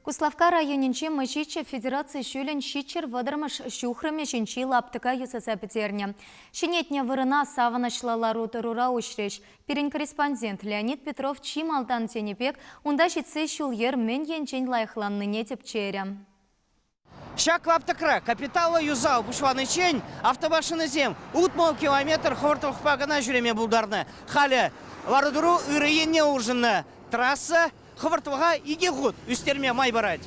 Куславкка районӗнчи Мӑчиччӗ федераци ҫулӗн 730-мӗш ҫухрӑмӗ ҫинчи лаптӑка юсаса пӗтернӗ. Ҫӗнетнӗ вырӑна савӑнӑҫлӑ лару-тӑрура уҫрӗҫ. Пирӗн корреспондент Леонид Петров чи малтан тенӗ пек унта ҫитсе ҫул-йӗр мӗн енчен лайӑхланнине тӗпчерӗ. Ҫак лаптӑкра капиталлӑ юсав пуҫланиччен автомашинӑсем 60 километр хӑвӑртлӑхпа кӑна ҫӳреме пултарнӑ. Халӗ лару-тӑру ырӑ енне улшӑннӑ. Трасса хӑвӑртлӑха икӗ хут ӳстерме май парать.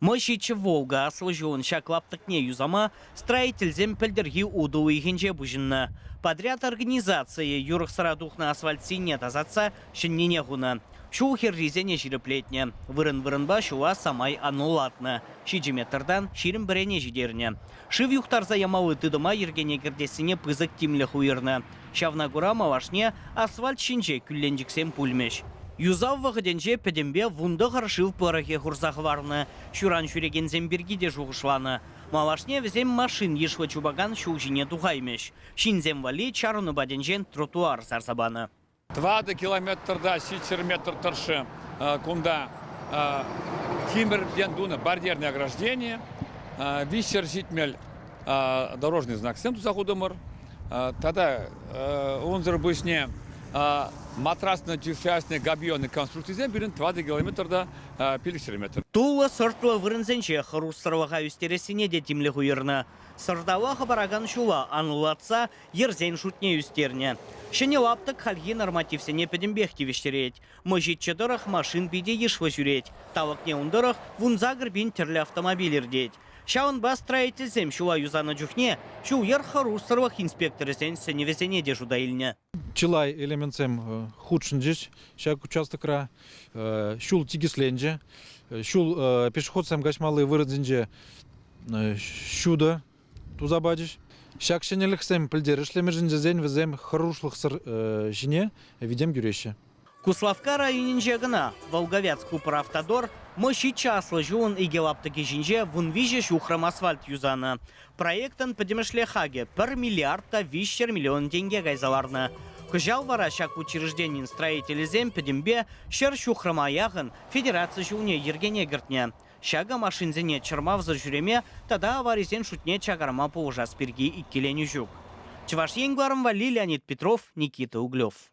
Мӑ Волга аслӑ ҫулӑн ҫак лаптӑкне юсама строительсем пӗлтӗрхи утӑ уйӑхӗнче пуҫӑннӑ. Подряд организацийӗ юрӑхсӑра тухнӑ асфальт сийне тасатса ҫӗннине хунӑ. Ҫул хӗррисене ҫирӗплетнӗ. Вырӑн-вырӑнпа ҫула самай анлӑлатнӑ. 7 метртан 21-не ҫитернӗ. Шыв юхтарса ямалли тытӑма йӗркене кӗртессине пысӑк тимлӗх уйӑрнӑ. Ҫавна кура малашне асфальт ҫинче кӳлленчӗксем пулмӗҫ. Юсав вӑхӑтӗнче пӗтӗмпе 19 шыв пӑрӑхӗ хурса хӑварнӑ. Ҫуран ҫӳрекенсем пирки те шухӑшланӑ. Малашне вӗсем машин йышлӑ чупакан ҫул ҫине тухаймӗҫ. Ҫынсем валли чарӑну патӗнчен тротуар сарса панӑ. 4 километрта 700 метр тӑршшӗ кунта тимӗртен тунӑ барьерное ограждение, 370 дорожный знаксем туса хутӑмӑр. Тата унсӑр пуҫне матрасно-тюфясный габионный конструкцисем пирӗн 4 километрта 500 метр. Туллӑ-сӑртлӑ вырӑнсенче хӑрушсӑрлӑха ӳстерессине те тимлӗх уйӑрнӑ. Сӑрталла хӑпаракан ҫула анлӑлатса йӗрсен шутне ӳстернӗ. Ҫӗнӗ лаптӑк хальхи нормативсене пӗтӗмпех тивӗҫтерет. Мӑчиччӗ тӑрӑх машин питӗ йышлӑ ҫӳрет. Талӑкне ун тӑрӑх 18 пин тӗрлӗ автомобиль иртет. Ҫавӑнпа строительсем ҫула юсанӑ чухне ҫул-йӗр хӑрушсӑрлӑх инспекторӗсен сӗнӗвӗсене те шута илнӗ. Чылай элементсем хутшӑнчӗҫ ҫак участокра. Ҫул тикӗсленчӗ. Ҫул пешеходсем каҫмалли вырӑнсенче ҫутӑ туса пачӗҫ. Ҫак ҫӗнӗлӗхсем пӗлтерӗшлӗ, мӗншӗн тесен вӗсем хӑрушлӑхсӑр ҫине витӗм кӳреҫҫӗ. Куславкка районӗнче кӑна Волговятск Управтодор Мӑчиччӗ аслӑ ҫулӑн икӗ лаптӑкӗ ҫинче 13 ҫухрӑм асфальт юсанӑ. Проектӑн пӗтӗмӗшле хакӗ пӗр миллиард та 300 миллион тенке кайса ларнӑ. Кӑҫал вара ҫак учрежденин строителӗсем пӗтӗмпе 100 ҫухрӑма яхӑн федераци ҫулне йӗркене кӗртнӗ. Ҫакӑ машинсене чӑрмавсӑр ҫӳреме тата аварисен шутне чакарма пулӑшас пирки иккӗленӳ ҫук. Чӑваш Ен кӑларӑм валли Леонид Петров, Никита Углев.